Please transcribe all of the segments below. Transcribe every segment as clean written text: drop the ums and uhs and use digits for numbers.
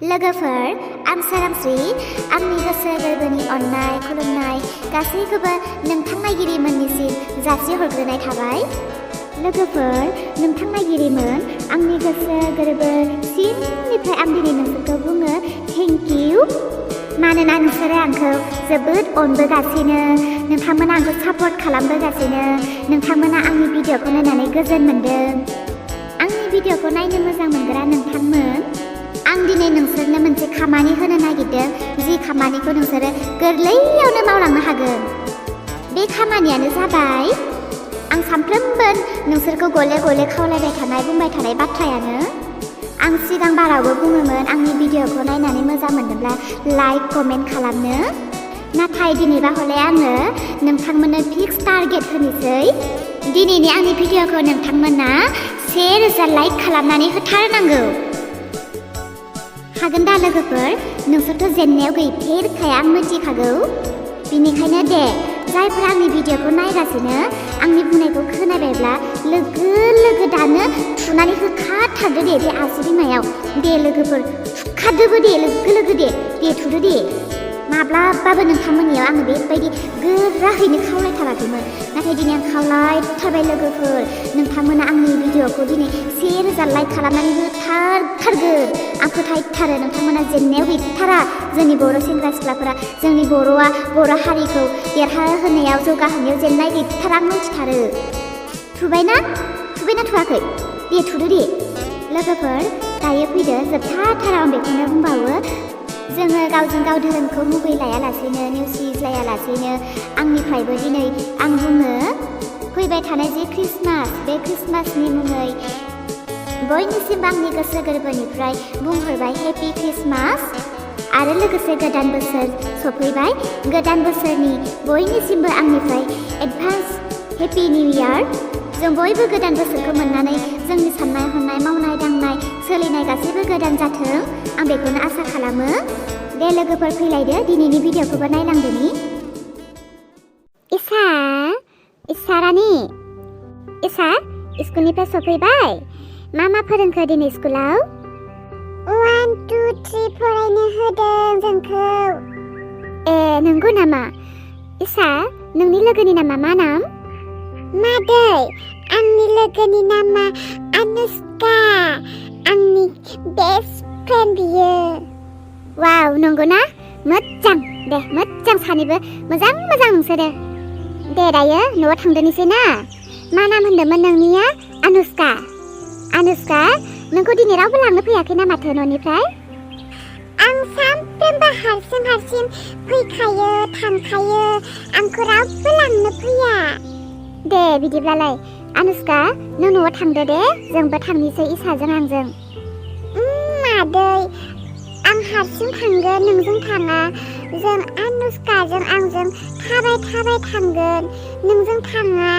लोगोफोर आं सोरांस्रि आंनि गोसो गोरबोनि अननाय खुलुमनाय गासैखौबो नोंथां नायगिरिमोननिसिम जासिहरग्रोनाय थाबाय। लोगोफोर नोंथां नायगिरिमोन आंनि गोसो गोरबो सिंनिफ्राय आं दिनै नोंसोरखौ बुङो थेंक इउ। मानोना नोंसोरो आंखौ जोबोद अनबोगासिनो, नोंथांमोना आंखौ सापर्ट खालामबोगासिनो, नोंथांमोना आंनि भिडिअखौ नायनानै गोजोन मोनदों। आंनि भिडिअखौ नायनो मोजां मोनग्रा नोंथांमोन, आं दिनै नोंसोरनो मोनसे खामानि होनो नागिरदों, जि खामानिखौ नोंसोरो गोरलैयावनो मावलांनो हागोन। बे खामानियानो जाबाय आं सानफ्रोमबो नोंसोरखौ गले गले खावलायबाय थानाय बुंबाय थानाय बाथ्रायानो, आं सिगां बारावबो बुङोमोन आंनि भिडिअखौ नायनानै मोजां मोनोब्ला लाइक कमेन्ट खालामनो। नाथाय दिनैबा हले आङो नोंथांमोननो फिक्स टारगेट होनोसै। दिनैनि आंनि भिडिअखौ नोंथांमोना 1000 लाइक खालामनानै होथारनांगौ। हागोन दा लोगोफोर? नोंसोरथ' जेननायाव गैफेरखाया आं मिथिखागौ। बिनिखायनो दे जायफोरा आंनि भिडिअखौ नायगासिनो आंनि बुंनायखौ खोनाबायब्ला लोगो लोगो दानो थुनानै होखाथारदो दे बे आसि बिमायाव। दे लोगोफोर थुखादोबो दे लोगो लोगो दे थुदो दे। माब्लाबाबो नोंथांमोननियाव आङो बेबायदि गोराहैनो खावलायथाराखैमोन, नाथाय दिनै आं खावलायथारबाय लोगोफोर। नोंथांमोना आंनि भिडिअखौ दिनै 1000 लाइक खालामनानै होथारगोन। आं फोथायथारो नोंथांमोना जेननायाव गैथारा। जोंनि बर' सेंग्रा सिख्लाफोरा जोंनि बर' हारिखौ देरहाहोनायाव जौगाहोनायाव जेननाय गैथारा आं मिथिथारो। थुबायना थुवाखै? दे थुदो दे लोगोफोर। दायो फैदो जोबथाथाराव आं बेखौनो बुंबावो, जोङो गावजों गाव धोरोमखौ मुगैलायालासेनो नेवसिलायालासेनो आंनिफ्रायबो दिनै आं बुङो फैबाय थानाय जे ख्रिस्टमास, बे ख्रिस्टमासनि मुङै बयनिसिमबो आंनि गोसो गोरबोनिफ्राय बुंहरबाय हेपि ख्रिस्टमास। आरो लोगोसे गोदान बोसोर सफैबाय, गोदान बोसोरनि बयनिसिमबो आंनिफ्राय एडभान्स हेपि निउ इयार। जों बयबो गोदान बोसोरखौ मोननानै जोंनि साननाय हनाय मावनाय दांनाय सोलिनाय गासैबो गोदान जाथों, आं बेखौनो आसा खालामो। दे लोगोफोर फैलायदो दिनैनि भिडिअखौबो नायलांदोनि। इसा रानि, इसा स्कुलनिफ्राय सफैबाय? मा फोरोंखो दिनै स्कुलाव? 1 2 3 फरायनो होदों जोंखौ। ए नंगौ नामा? इसा नोंनि लोगोनि नामा मा नाम? मादै आंनि लोगोनि नामा अनुष्का, आंनि बेस्ट फ्रेन्ड बियो। वाव नंगौ ना? मोजां दे, मोजां सानैबो मोजां नोंसोरो। दे दायो न'आव थांदोनिसै ना। मा नाम होनदोंमोन नोंनिया? अनुष्का। नोंखौ दिनै रावबो लांनो फैयाखै ना माथो न'निफ्राय? आं सानफ्रोमबो हारसिं फैखायो थांखायो, आंखौ रावबो लांनो फैया। दे बिदिब्लालाय अनुष्का नों न'आव थांदो दे, जोंबो थांनोसै इसाजों आंजों। मादै आं हारसिं थांगोन, नोंजों थाङा। जों अनुष्काजों आंजों थाबाय थांगोन, नोंजों थाङा।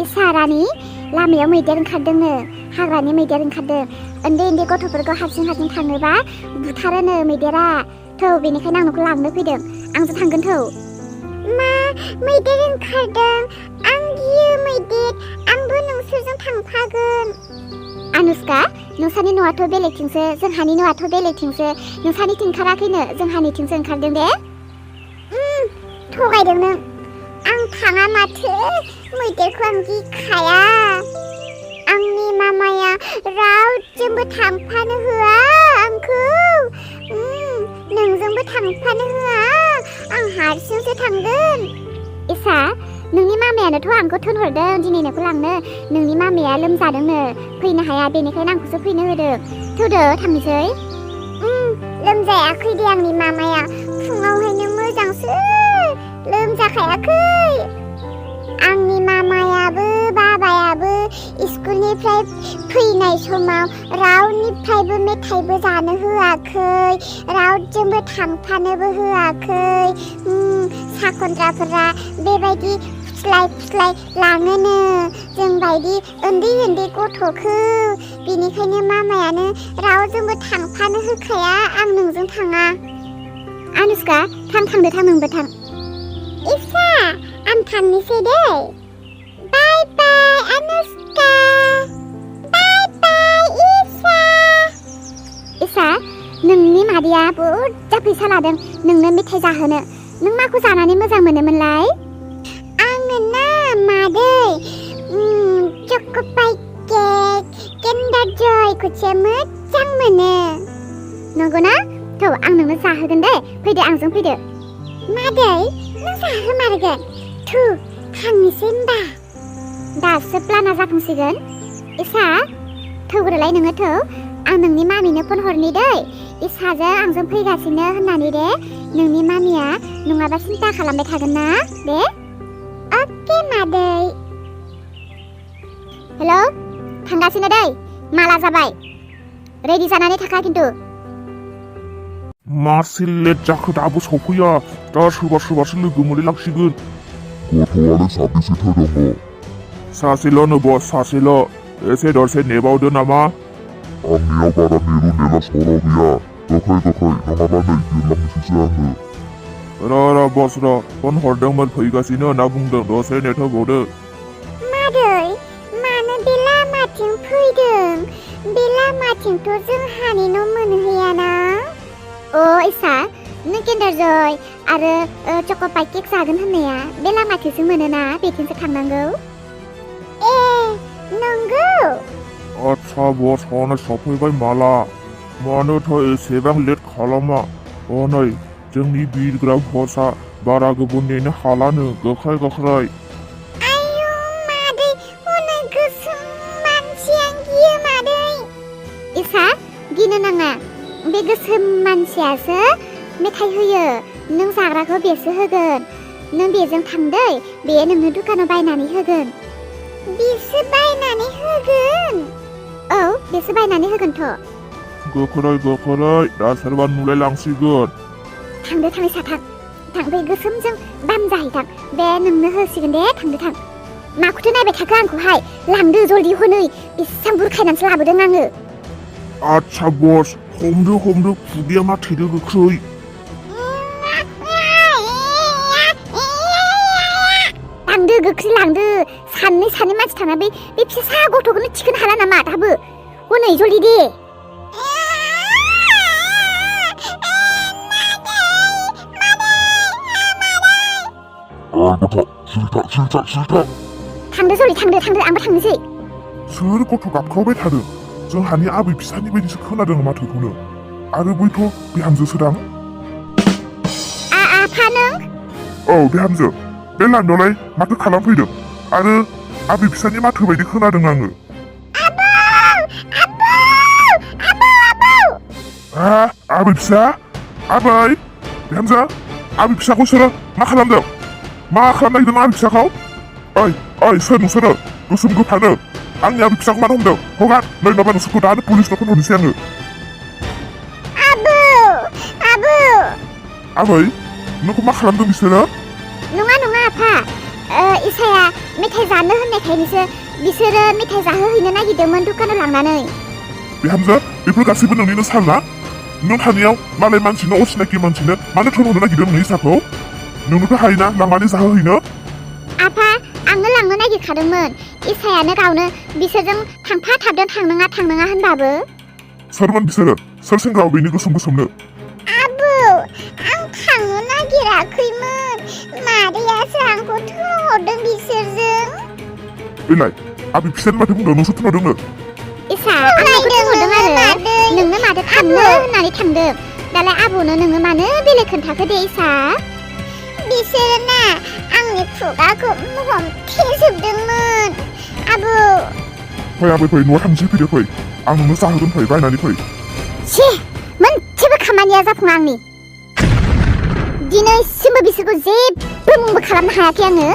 इसा रानि लामायाव मैदेर ओंखारदोंनो, हाग्रानि मैदेर ओंखारदों। उन्दै गथ'फोरखौ हारसिं थाङोबा बुथारोनो मैदेरा। थौ बेनिखायनो आं नोंखौ लांनो फैदों, आंजों थांगोन थौ। मा मैदेर ओंखारदों? आं गियो मैदेर, आंबो नोंसोरजों थांफागोन। अनुष्का नोंसानि न'आथ' बेलेगथिंसो, जोंहानि न'आथ' बेलेगथिंसो। नोंसानिथिं ओंखाराखैनो, जोंहानिथिंसो ओंखारदों दे। थगायदों नों, आं थाङा माथो, मैदेरखौ आं गिखाया। आंनि मामाया रावजोंबो थांफानो होआ आंखौ, नोंजोंबो थांफानो होआ, आं हारसिंसो थांगोन। इसा नोंनि मामायानोथ' आंखौ थिनहरदों दिनै नोंखौ लांनो। नोंनि मामाया लोमजादोंनो, फैनो हाया, बेनिखायनो आंखौसो फैनो होदों। थौदो थांनोसै। लोमजायाखै दे आंनि मामाया, फुङावहायनो मोजांसो, लोमजाखायाखै। आंनि मामायाबो बाबायाबो स्कुलनिफ्राय फैनाय समाव रावनिफ्रायबो मेथाइबो जानो होआखै, रावजोंबो थांफानोबो होआखै। साखनद्राफोरा बेबायदि फुस्लाय लाङोनो जोंबायदि उन्दै गथ'खौ। बेनिखायनो मामायानो रावजोंबो थांफानो होखाया, आं नोंजों थाङा। अनुष्का थांदो नोंबो थां। इसा आं थांनोसै दे। बाय अनुष्का, बाय इसा। इसा नोंनि मादैया बुरजा फैसा लादों नोंनो मेथाइ जाहोनो। नों माखौ जानानै मोजां मोनोमोनलाय? आङो ना मादै चक'पाइ केक, किन्डार जयखौसो मोजां मोनो। नंगौना? थ' आं नोंनो जाहोगोन दे। फैदो आंजों फैदो। मादै नों जाहोमारगोन? थु थांनोसै होनबा। दासो प्लाना जाफुंसिगोन। इसा थौग्रोलाय नोङो थौ। आं नोंनि मामिनो फन हरनि दै। इसाजों आंजों फैगासिनो होननानै दे। नोंनि मामिया नङाबा सिन्था खालामबाय थागोन ना दे। अके मादै। हेलौ थांगासिनो दै। माला जाबाय। रेडि जानानै थाखा खिन्थु। मासे लेट जाखो दाबो सफैया। दा सोरबासो लोगो मोनलायलांसिगोन। गथ'आलाय साबेसेथो दङ? सासेल'नो बस सासेल'। एसे दरसे नेबावदो नामा? आंनियाव बारा नेलु नेला सर' गैया। गोखै नङाबा नै बिरलांनोसैसो आङो। र' बस र' फन हरदोंमोन फैगासिनो होनना बुंदों दसे नेथ'बावदो। मादै मानो बे लामाथिं फैदों? बे लामाथिंथ' जोंहानि न' मोनहैयाना? अ इसा नों किन्डार जय आरो चक'पाइ केक जागोन होननाया बे लामाथिंसो मोनोना बेथिंसो थांनांगौ। ए नंगौ? आच्छा बस हनै सफैबाय माला? मानोथो एसेबां लेट खालामा? हनै जोंनि बिरग्रा बसआ बारा गोबाव नेनो हालानो गोख्रै। आयौ मादै हनै गोसोम मानसिया गियो मादै। इसा गिनो नाङा। बे गोसोम मानसियासो मेथाइ होयो। नों जाग्राखौ बेसो होगोन। नों बेजों थांदै बे नोंनो दुखानाव बायनानै होगोन। बेसो बायनानै होगोन? औ बेसो बायनानै होगोनथ'। गोख्रै दा सोरबा नुलायलांसिगोन। थांदो इसा थां बे गोसोमजों दाम जाहैथां। बे नोंनो होसिगोन दे थां। माखौथो नायबाय थाखो आंखौहाय? लांदो जल्दि हनै बेसेबां बुरखायनानैसो लाबोदों आङो। आच्छा बस हमदो खुदिया माथेदो गोख्रै। लांदो गोख्रै लांदो। सानै मानसि थाना बे फिसा गथ'खौनो थिखोनो हाला नामा दाबो? हनै जल्दि दे। गथ' सिरिथा। थांदो जल्दि थांदो आंबो थांनोसै। सोर गथ' गाबख्रावबाय थादों? जोंहानि आबै फिसानि बायदिसो खोनादों माथोखौनो। आरो बैथ' बिहामजोसोदां। आफा नों? औ बिहामजो। बे लामायावलाय माथो खालामफैदों? आरो आबै फिसानि माथो बायदि खोनादों आङो। आबै फिसा? आबै? बिहामजो? आबै फिसाखौ सोरो मा खालामदों? मा खालामनो नागिरदों आबै फिसाखौ? ओइ सोर नोंसोरो? गोसोम गोफानो आंनि आबै फिसाखौ मानो हमदों? हगार नै माबा नोंसोरखौ दानो पुलिसनाव फन हरनोसै आङो। आबौ आबै नोंखौ मा खालामदों बिसोरो? नङा आफा। इसाया मेथाइ जानो होननायखायनोसो बिसोरो मेथाइ जाहोहैनो नागिरदोंमोन दुखानाव लांनानै। बिहामजो बेफोर गासैबो नोंनिनो साल ना? नों थानायाव मालाय मानसिनो असिनाखि मानसिनो मानो थोन हरनो नागिरदों नोंनि इसाखौ? नोंनोथ' हायोना लांनानै जाहोहैनो? आफा आंनो लांनो नागिरखादोंमोन। इसायानो गावनो बिसोरजों थांफाथाबदों थांनाङा होनबाबो। सोरमोन बिसोरो? सोर सेंग्रा बेनि गोसोमनो? आबौ आं थांनो नागिराखैमोन। मादैयासो आंखौ थोनहरदों बिसोरजों। बेलाय आबै फिसानि माथो बुंदों नोंसोर थोनहरदोंनो? इसा आंखौ थोनहरदों आरो नोंनो माथो थांनो होननानै थांदों। दालाय आबौनो नोङो मानो बेलेग खोन्थाखो दे इसा? बिसोरो ना आंनि खुगाखौ हमथेजोबदोंमोन आबौ। फै आबै फै न'आव थांसै फैदो फै। आं नोंनो जाहोगोन फै बायनानै फै। मोनसेबो खामानिया जाफुङा आंनि। दिनैसिमबो बिसोरखौ जेबो मुंबो खालामनो हायाखै आङो।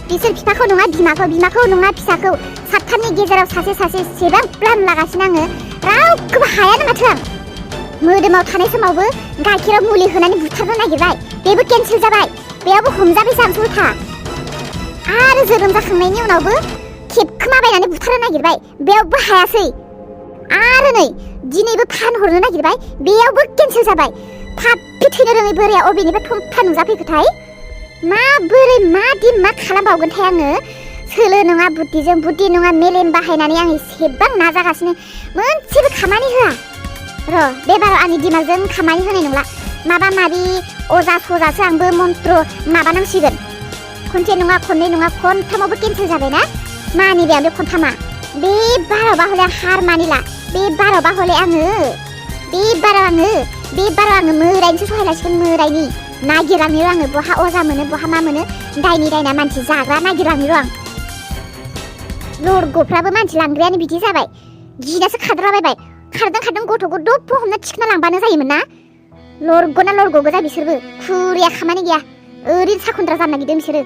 बिसोर बिफाखौ नङा बिमाखौ नङा फिसाखौ साथामनि गेजेराव सासे एसेबां प्लान लागासिनो आङो। रावखौबो हायानो माथो आं। मोदोमाव थानाय समावबो गाइखेराव मुलि होनानै बुथारनो नागिरबाय। बेबो केन्सेल जाबाय। बेयावबो हमजाबायसो आं उल्था। आरो जोनोम जाखांनायनि उनावबो खेबखोमाबायनानै बुथारनो नागिरबाय। बेयावबो हायासै। आरो नै दिनैबो फानहरनो नागिरबाय। बेयावबो केन्सेल जाबाय। थाबबो थैनो रोङै बोराया अबेनिफ्राय थंथा नुजाफैखोथाय? माबोरै मा खालामबावगोनथाय आङो? सोलो नङा बुद्धि नङा मेलेम बाहायनानै आं एसेबां नाजागासिनो मोनसेबो खामानि होआ। र' बेबाराव आंनि दिमागजों खामानि होनाय नंला माबा माबि अजा सजासो आंबो मन्त्र माबानांसिगोन खनसे नङा खननै नङा खनथामावबो केन्सेल जाबायना मानिबाय आं बे खनथामा बे बारावबा हले हार मानिला बे बारावबा हले आङो मोरायनिसो सहायलासिगोन मोरायनि नागिरलांनो आङो बहा अजा मोनो बहा मा मोनो दायनि दायना मानसि जाग्रा नागिरलांनो र' आं लरग'फ्राबो मानसि लांग्रायानो बिदि जाबाय गिनासो खारद्राबायबाय खारदों गथ'खौ दप्प हमना थिखोना लांबानो जायोमोन ना लरग'ना लरग' गोजा बिसोरबो खुरिया खामानि गैया ओरैनो साखुन्द्रा जानो नागिरदों बिसोरो